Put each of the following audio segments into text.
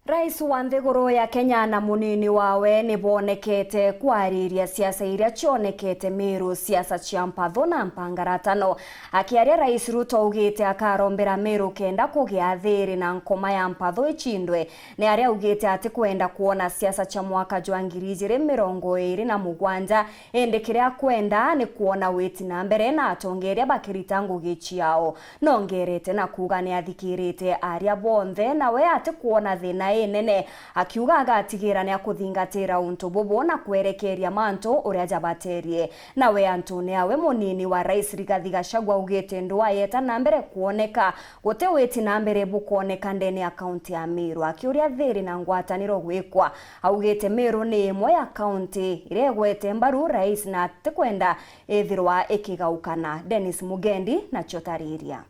Rais wa nthiguru ya Kenya na munini wawe nibonekete kwariria siasa iria cionekete Meru, siasa cia mpatho na mpangaratano. Akiaria, Rais Ruto augite akarombera Meru kenda kugia thiri na nkoma ya mpatho ichindwe. Ni aria augite ati kwenda kuona siasa cha mwaka jwa 2027, indi kiria kwenda ni kuona witi na mbere na atongeria bakirita ngugi ciao. Nongerete na kuga ni athikirite aria bonthe nawe ati kuona thina inene, akiuga agatigira ni akuthingatira untu bubu na kwerekeria mantu uria jabaterie. Nawe Antony awe munini wa rais Rigathi Gachagua augite ndua yeta na mbere kuoneka gute witi na mbere bukuoneka ndene ya kaunti ya Meru. Akiuria thiri na ngwataniro gwikwa, augite Meru ni imwe ya kaunti iria igwete mbaru rais na atikwenda ithirwa ikigaukana. Dennis Mugendi nacho tariria.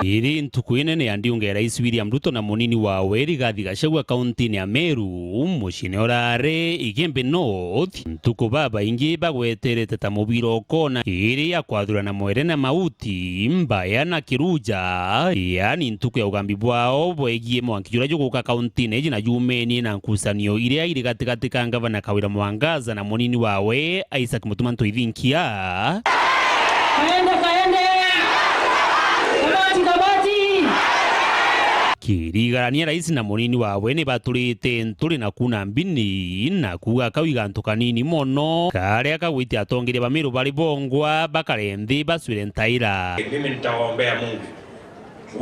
Iri ntuku inene ya ndiunga ya Rais William Ruto na munini wawe Rigathi Gachagua kaunti-ini ya Meru muciĩ urari Igembe North. Ntuku baba ingi bagweterete ta mubiro okona iri ya kwathurana mwere na mauti mbaya na kiruja, yani ntuku ya ugambi bwao bwegie mwanki juria juguka kaunti-ini iji na jumenie na nkusanio iria iri gatigati ka ngavana Kawira Mwangaza na munini wawe Isaac Mutuma Ntoithinkia. Kaende, kaende. Kamati, kamati. Kirigarania rais na munini wawe ni baturite nturi na kuna mbini na kuga kawiga ntu kanini mono karia kagwitia atongoria ba Meru bari bongwa bakare nthi baswire ntaira. Mimi nitawaombea Mungu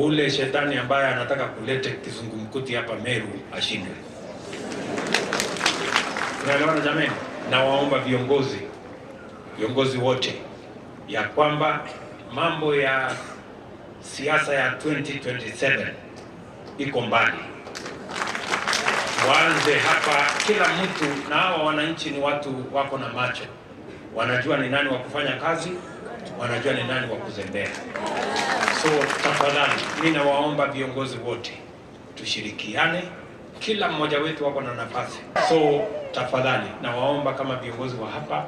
ule shetani ambaye anataka kuleta kizungumkuti hapa Meru ashindwe. Tunaelewana jameni? Nawaomba viongozi wote ya kwamba mambo ya siasa ya 2027 iko mbali. Waanze hapa kila mtu, na hawa wananchi ni watu wako na macho, wanajua ni nani wa kufanya kazi, wanajua ni nani wa kuzembea. So tafadhali, mimi nawaomba viongozi wote tushirikiane, kila mmoja wetu wako na nafasi. So tafadhali nawaomba kama viongozi wa hapa,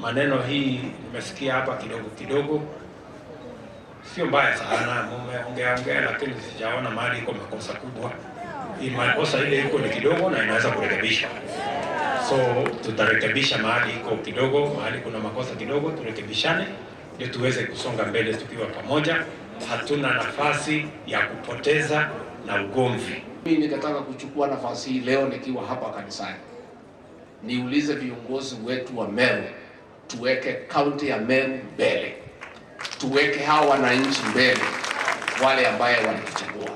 maneno hii nimesikia hapa kidogo kidogo, sio mbaya sana, mumeongea ongea, lakini sijaona mahali iko makosa kubwa. Hii makosa ile iko ni kidogo na inaweza kurekebisha. So tutarekebisha mahali iko kidogo, mahali kuna makosa kidogo turekebishane, ndio tuweze kusonga mbele tukiwa pamoja. Hatuna nafasi ya kupoteza na ugomvi. Mimi ningetaka kuchukua nafasi hii leo nikiwa hapa kanisani niulize viongozi wetu wa Meru, tuweke kaunti ya Meru mbele, tuweke hawa wananchi mbele, wale ambaye walituchagua,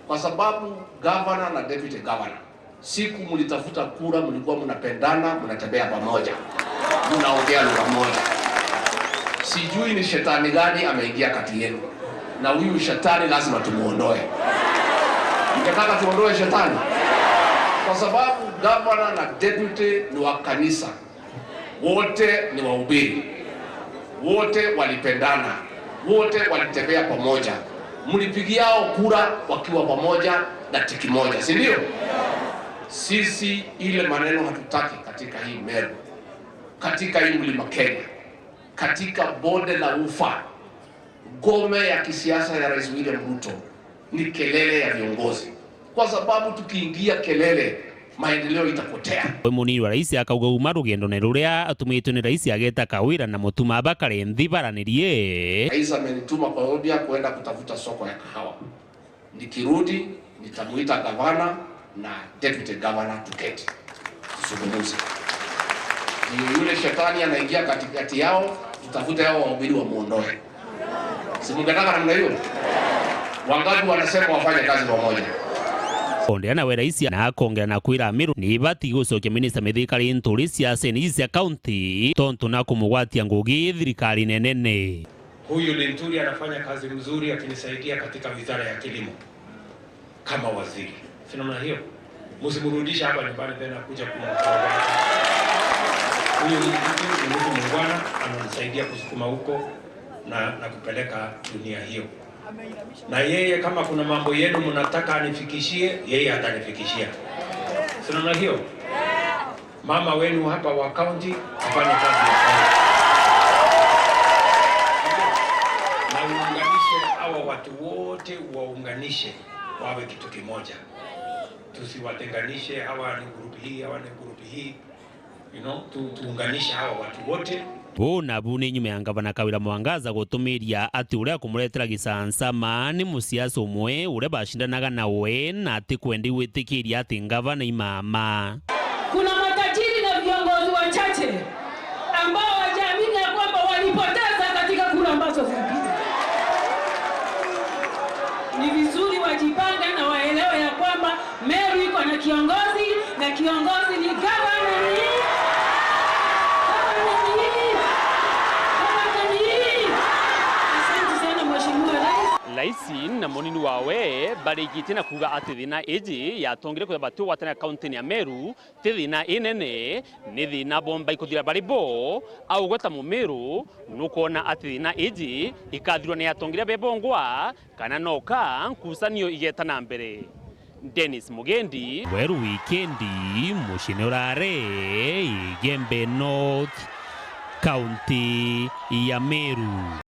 kwa sababu governor na deputy governor, siku mlitafuta kura mlikuwa mnapendana, mnatembea pamoja, mnaongea lugha moja. Sijui ni shetani gani ameingia kati yenu, na huyu shetani lazima tumuondoe. Mngetaka tuondoe shetani? Kwa sababu governor na deputy ni wa kanisa, wote ni wahubiri, wote walipendana, wote walitembea pamoja, mlipigiao kura wakiwa pamoja na tiki moja, si ndio? Sisi ile maneno hatutaki katika hii Meru, katika hii mlima Kenya, katika bonde la Ufa. Ngome ya kisiasa ya Rais William Ruto ni kelele ya viongozi, kwa sababu tukiingia kelele maendeleo itapotea. Munini wa rais akauga uma rugendo-inĩ ruria atumitwo ni rais ageta Kawira na Mutuma bakare nthi baranirie. Rais amenituma Colombia kwenda kutafuta soko ya kahawa. Nikirudi nitamuita gavana na deputy governor, tuketi tuzungumze. Ndio yule shetani anaingia katikati yao, tutafute hao wahubiri wamuondoe. Si mungetaka namna hiyo? Wangapi wanasema wafanye kazi pamoja? Ondea nawe rais na akongera na kwira Meru ni ibati gucokia minista Mithika Linturi ciaca-inĩ cia kaunti tontu na kumugwatia ngugi thirikari nene. Huyu Linturi anafanya kazi mzuri akinisaidia katika wizara ya kilimo kama waziri. Si namna hiyo? Msimrudishe hapa nyumbani tena kuja kumtoa. Huyu mtu ni mtu muungwana, ananisaidia kusukuma huko na kupeleka dunia hiyo. Na yeye kama kuna mambo yenu mnataka anifikishie, yeye atanifikishia. Si namna hiyo? Mama wenu hapa wa county afanye kazi ya county. Na uunganishe hawa watu wote, waunganishe. wawe kitu kimoja, tusiwatenganishe, hawa ni group hii, hawa ni group hii, tuunganishe hawa watu wote. Bunabu ni nyuma ya ngavana Kawira Mwangaza gutumiria ati uria kumuretera gicancama ni musiasa umwe uria bashindanaga nawe na ati kwendi gwitikiria ati ngavana imama. Kuna matajiri na viongozi wachache ambao wajaamini ya kwamba walipoteza katika kura ambazo zilipita. Ni vizuri wajipange na waelewe ya kwamba Meru iko na kiongozi na kiongozi ni gavana ni Raisi na munini wawe barigite na kuga ati thina iji yatongire kwithira batiugwatania kaunti ya Meru ti thina inene ni thina bomba ikuthira bari bo au gweta mumiru nukuona ati thina iji ikathirwa ni yatongire bebongwa kana noka nkusanio igeta na mbere. Dennis Mugendi, Weru Wikendi, mucini urare Igembe North, kaunti ya Meru.